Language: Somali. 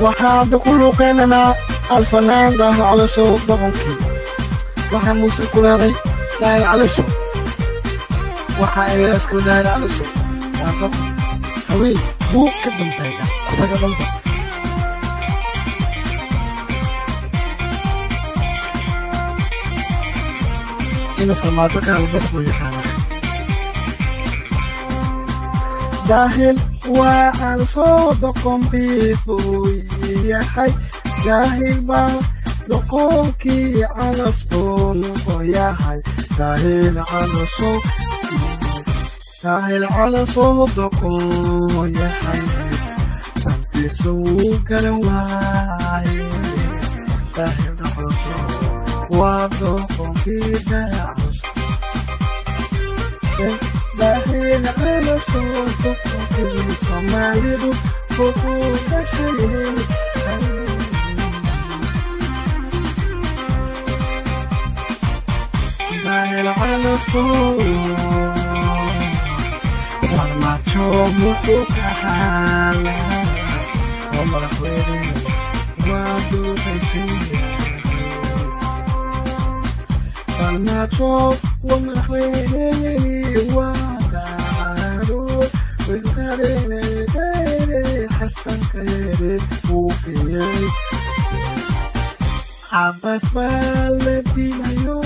Waxaa hadda ku luuqeynanaa Alfanaan Daahir Calasow doqonkii. Waxaa muuse ku leeday Daahir Calasow, waxaa ereyaskala Daahir Calasow waa doqon haween buu ka dambeeya isaga dhanba. Inuu Farmaajo ka hadlo bas buu yaqaanaa. Daahir waa Calasow doqon buu yahay, Daahir baa doqonkii calas buu noqon yahay. Daahir Calasow, Daahir Calasow doqon yahay, dantiisa wuu garan waaye. Daahir Calasow waa doqonkii Daahir Calasow, Daahir Calasow doqonkii Soomaalidu wuxuu dhashay. Daahir Calasow Farmaajo muxuu ka xaalaa oo madaxweyne waa duuqaysan. Farmaajo waa madaxweyne, waa daacado Xasan Khayre wuu fiyey, Cabaas baa la dilayo.